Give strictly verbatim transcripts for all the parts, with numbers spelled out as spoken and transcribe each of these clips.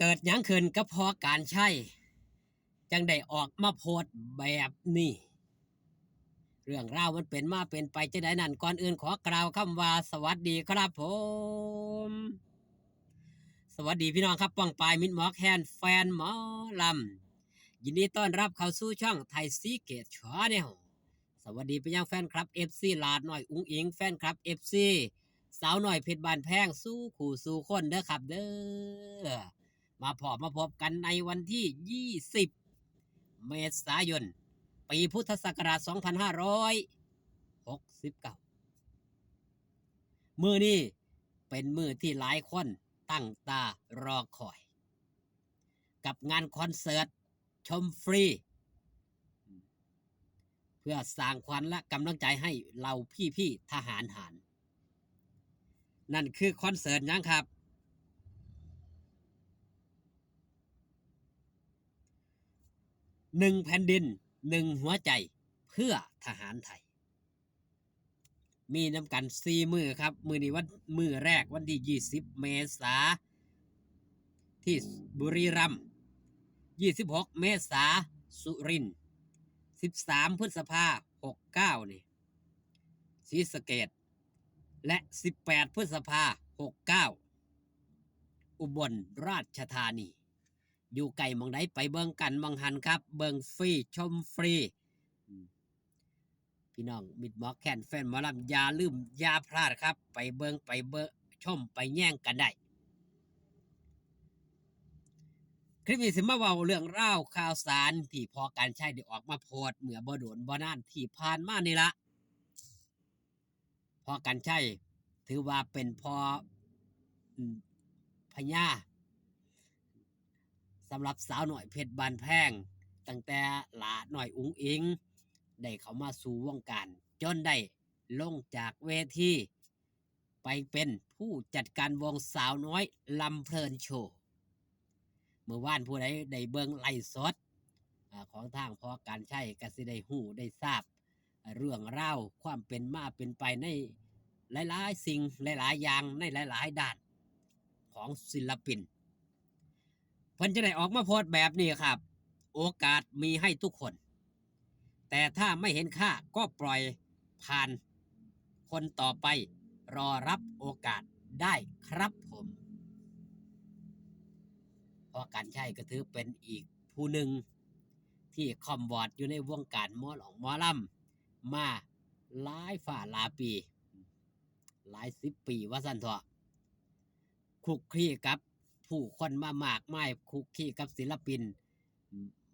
เกิดหยังขึ้นกับพ่อการชัย จั่งได้ออกมาโพสต์แบบนี้ เรื่องราวมันเป็นมาเป็นไปจั่งใดนั้น ก่อนอื่นขอกล่าวคำว่าสวัสดีครับผม สวัสดีพี่น้องครับ ป้องปาย มิตรหมอแคน แฟนหมอลำ ยินดีต้อนรับเข้าสู่ช่องไทยซีเกตชาแนล สวัสดีไปยังแฟนคลับ เอฟซี หลาดน้อยอุ๋งอิ๋ง แฟนคลับ เอฟซี สาวน้อยเพชรบ้านแพง สู่คู่สู่คนเด้อครับเด้อ มาพ้อมาพบกันในวันที่ ยี่สิบ เมษายน ปีพุทธศักราช สองพันห้าร้อยหกสิบเก้า มื้อนี้เป็นมื้อที่หลายคนตั้งตารอคอย กับงานคอนเสิร์ตชมฟรี เพื่อสร้างขวัญและกำลังใจให้เหล่าพี่ๆทหารหาร นั่นคือคอนเสิร์ตหยังครับ หนึ่งแผ่นดิน หนึ่งหัวใจ เพื่อทหารไทย มีนำกันสี่มื้อครับ มื้อนี้วัน มื้อแรกวันที่ ยี่สิบ เมษา ที่บุรีรัมย์ ยี่สิบหก เมษา สุรินทร์ สิบสาม พฤษภา หกเก้า นี่ ศรีสะเกษ และ สิบแปด พฤษภา หกเก้า อุบลราชธานี อยู่ใกล้หม่องใดไปเบิ่งกันหม่องหั้นครับ เบิ่งฟรีชมฟรี อืม พี่น้องมิตรหมอแคน แฟนหมอลำ อย่าลืมอย่าพลาดครับ ไปเบิ่งไปเบิ่งชมไปแย่งกันได้ คลิปนี้สิมาเว้าเรื่องราวข่าวสารที่พ่อการชัยได้ออกมาโพสต์เมื่อบ่โดนบ่นานที่ผ่านมานี่ละ พ่อการชัยถือว่าเป็นพ่อ อืม พญา สำหรับสาวน้อยเพชรบ้านแพง ตั้งแต่หลาน้อยอุ๋งอิ๋ง ได้เข้ามาสู่วงการ จนได้ลงจากเวที ไปเป็นผู้จัดการวงสาวน้อยลำเพลินโชว์ เมื่อวานผู้ใดได้เบิ่งไลฟ์สด อ่า ของทางพ่อการชัยก็สิได้ฮู้ได้ทราบ เรื่องราวความเป็นมาเป็นไปในหลายๆสิ่งหลายๆอย่างในหลายๆด้านของศิลปิน เพิ่นจะได้ออกมาโพสต์แบบนี้ครับ โอกาสมีให้ทุกคน แต่ถ้าไม่เห็นค่าก็ปล่อยผ่าน คนต่อไปรอรับโอกาสได้ครับผม พ่อการชัยก็ถือเป็นอีกผู้หนึ่งที่คล่ำวอดอยู่ในวงการหมอหลองหมอลำมาหลายฟ้าหลายปี หลายสิบปีว่าซั่นเถาะ คลุกคลีกับผู้คนมามากมาย คลุกคลีกับศิลปิน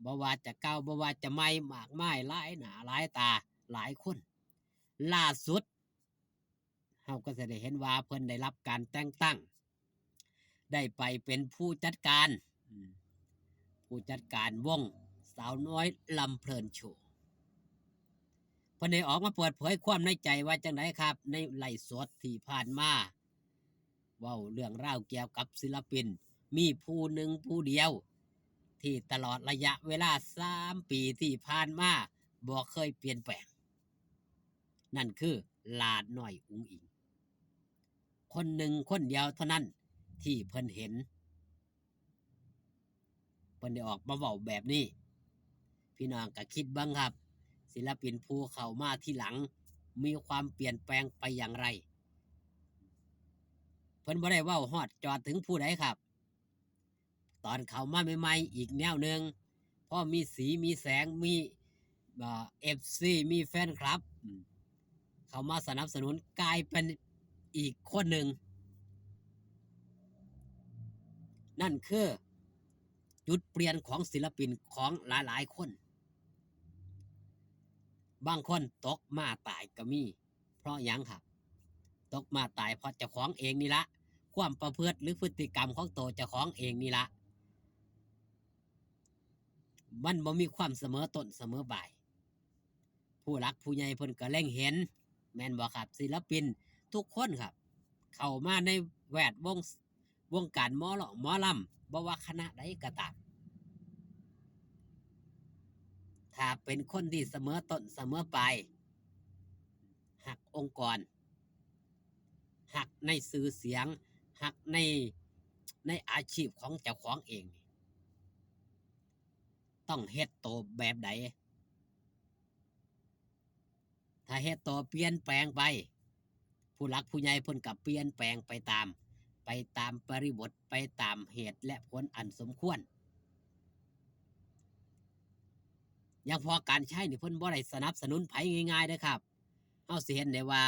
บ่ว่าจะเก่าบ่ว่าจะใหม่ มากมายหลายหน้าหลายตาหลายคน ล่าสุด เฮาก็สิได้เห็นว่าเพิ่นได้รับการแต่งตั้ง ได้ไปเป็นผู้จัดการ อืม ผู้จัดการวงสาวน้อยลำเพลินโชว์ เพิ่นได้ออกมาเปิดเผยความในใจว่าจั่งใดครับ ในไลฟ์สดที่ผ่านมา เว้าเรื่องราวเกี่ยวกับศิลปิน มีผู้หนึ่งผู้เดียว ที่ตลอดระยะเวลาสามปีที่ผ่านมาบ่เคยเปลี่ยนแปลง นั่นคือหลาน้อยอุ๋งอิ๋ง คนหนึ่งคนเดียวเท่านั้นที่เพิ่นเห็น เพิ่นได้ออกมาเว้าแบบนี้ พี่น้องก็คิดเบิ่งครับ ศิลปินผู้เข้ามาทีหลังมีความเปลี่ยนแปลงไปอย่างไร เพิ่นบ่ได้เว้าฮอดจอดถึงผู้ใดครับ ตอนเข้ามาใหม่ๆอีกแนวหนึ่ง พอมีสีมีแสง มี เอ่อ เอฟซี มีแฟนคลับ อืม เข้ามาสนับสนุน กลายเป็นอีกคนหนึ่ง นั่นคือจุดเปลี่ยนของศิลปินของหลายๆคน บางคนตกมาตายก็มี เพราะหยังครับ ตกมาตายเพราะเจ้าของเองนี่ละ ความประพฤติหรือพฤติกรรมของตัวเจ้าของเองนี่ละ มันบ่มีความเสมอต้นเสมอปลาย ผู้หลักผู้ใหญ่เพิ่นก็เล็งเห็น แม่นบ่ครับ ศิลปินทุกคนครับ เข้ามาในแวดวง วงการหมอลำ หมอลำ บ่ว่าคณะใดก็ตาม ถ้าเป็นคนที่เสมอต้นเสมอปลาย ฮักองค์กร ฮักในชื่อเสียง ฮักใน ในอาชีพของเจ้าของเองนี่ ต้องเฮ็ดโตแบบใด ถ้าเฮ็ดโตเปลี่ยนแปลงไป ผู้หลักผู้ใหญ่เพิ่นก็เปลี่ยนแปลงไปตาม ไปตามบริบท ไปตามเหตุและผลอันสมควร อย่างพ่อกานต์ชัยนี่เพิ่นบ่ได้สนับสนุนไผง่ายๆเด้อครับ เฮาสิเห็นได้ว่า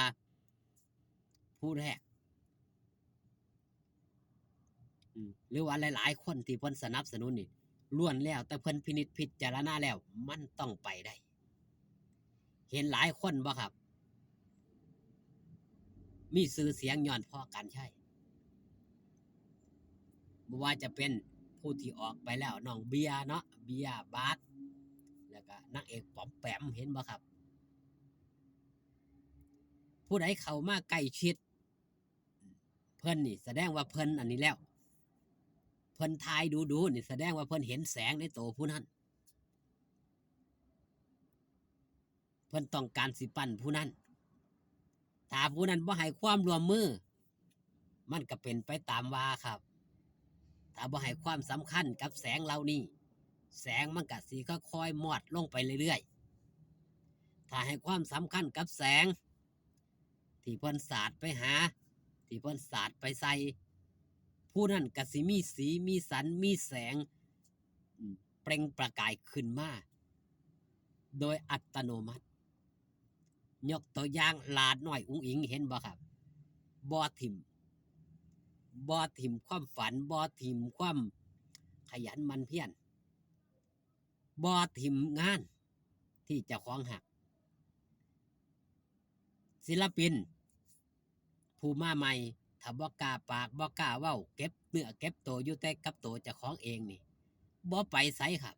ผู้แรก อืม หรือว่าหลายๆคนที่เพิ่นสนับสนุนนี่ ล้วนแล้วแต่เพิ่นพินิจพิจารณาแล้ว มันต้องไปได้ เห็นหลายคนบ่ครับ มีชื่อเสียงย้อนพ่อกานต์ชัย บ่ว่าจะเป็นผู้ที่ออกไปแล้ว น้องเบียร์เนาะ เบียร์ บาส แล้วก็นางเอกป๋อมแปม เห็นบ่ครับ ผู้ใดเข้ามาใกล้ชิด เพิ่นนี่แสดงว่าเพิ่นอันนี้แล้ว เพิ่นถ่ายดูๆนี่แสดงว่าเพิ่นเห็นแสงในโตผู้นั้น เพิ่นต้องการสิปั้นผู้นั้น ถ้าผู้นั้นบ่ให้ความร่วมมือ มันก็เป็นไปตามว่าครับ ถ้าบ่ให้ความสำคัญกับแสงเหล่านี้ แสงมันก็สิค่อยๆมอดลงไปเรื่อยๆ ถ้าให้ความสำคัญกับแสง ที่เพิ่นสาดไปหา ที่เพิ่นสาดไปใส่ ผู้นั้นก็สิมีสี มีสัน มีแสง อืม เปล่งประกายขึ้นมา โดยอัตโนมัติ ยกตัวอย่างหลาน้อยอุ๋งอิ๋ง เห็นบ่ครับ บ่ถิ่ม บ่ถิ่มความฝัน บ่ถิ่มความขยันหมั่นเพียร บ่ถิ่มงานที่เจ้าของฮัก ศิลปิน ผู้มาใหม่ ถ้าบ่กล้าปาก บ่กล้าเว้า เก็บเนื้อเก็บโตอยู่แต่กับโตเจ้าของเองนี่ บ่ไปไสครับ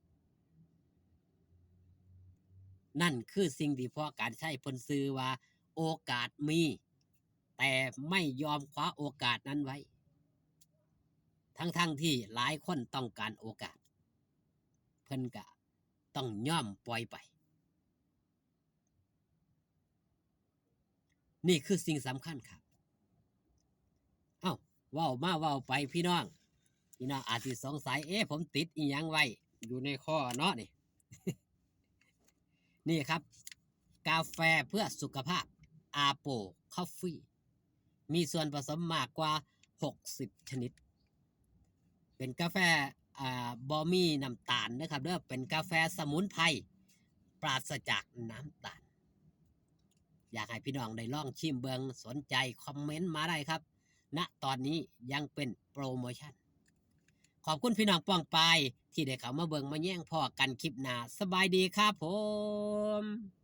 นั่นคือสิ่งที่พ่อกานต์ชัยเพิ่นชื่อว่า โอกาสมี แต่ไม่ยอมคว้าโอกาสนั้นไว้ ทั้งๆที่หลายคนต้องการโอกาส เพิ่นก็ต้องยอมปล่อยไป นี่คือสิ่งสำคัญครับ เอ้า เว้ามาเว้าไปพี่น้อง พี่น้องอาจสิสงสัย เอ๊ะ ผมติดอิหยังไว้อยู่ในคอเนาะนี่ นี่ครับ กาแฟเพื่อสุขภาพ อาโป คอฟฟี มีส่วนผสมมากกว่าหกสิบชนิด เป็นกาแฟ อ่า บ่มีน้ำตาลนะครับเด้อ เป็นกาแฟสมุนไพร ปราศจากน้ำตาล อยากให้พี่น้องได้ลองชิมเบิ่ง สนใจคอมเมนต์มาได้ครับ ณ ตอนนี้ยังเป็นโปรโมชั่น ขอบคุณพี่น้องป้องปายที่ได้เข้ามาเบิ่งมาแยงพ้อกันคลิปหน้า สบายดีครับผม